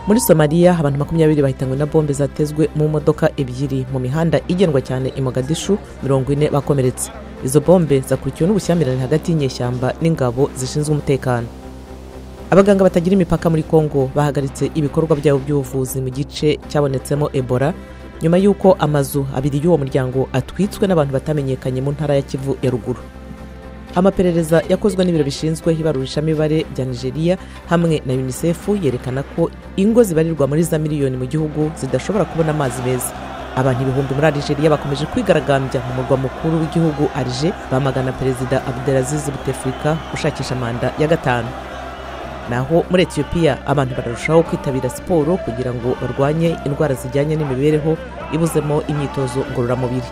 Muri Somaliya, abantu 20 bahitanywe na bombe zatezwe mu modoka ebyiri mu mihanda igendwa cyane i Mogadishu, 40 bakomeretse. Izo bombe zakurikiwe n'ubushyamirane hagati y'inyeshyamba n'ingabo zishinzwe umutekano. Abaganga batagira imipaka muri Kongo bahagaritse ibikorwa byabo by'ubuvuzi mu gice cyabonetsemo Ebola nyuma y'uko amazu abiri y'uwo muryango atwitswe n'abantu batamenyekanye mu ntara ya Kivu ya ruguru. Amaperereza yakozwe n'ibiro bishinzwe ibarurishamibare bya Nigeria hamwe na UNICEF yerekana ko ingo zibarirwa muri za miliyoni mu gihugu zidashobora kubona amazi meza. Abantu ibihumbi muri Algeria bakomeje kwigaragambya mu murwa mukuru w'igihugu Alger, bamagana Perezida Abdelaziz Bouteflika ushakisha manda ya 5. Naho muri Ethiopia, abantu bararushaho kwitabira siporo kugira ngo barwanye indwara zijyanye n'imibereho ibuzemo imyitozo ngororamubiri.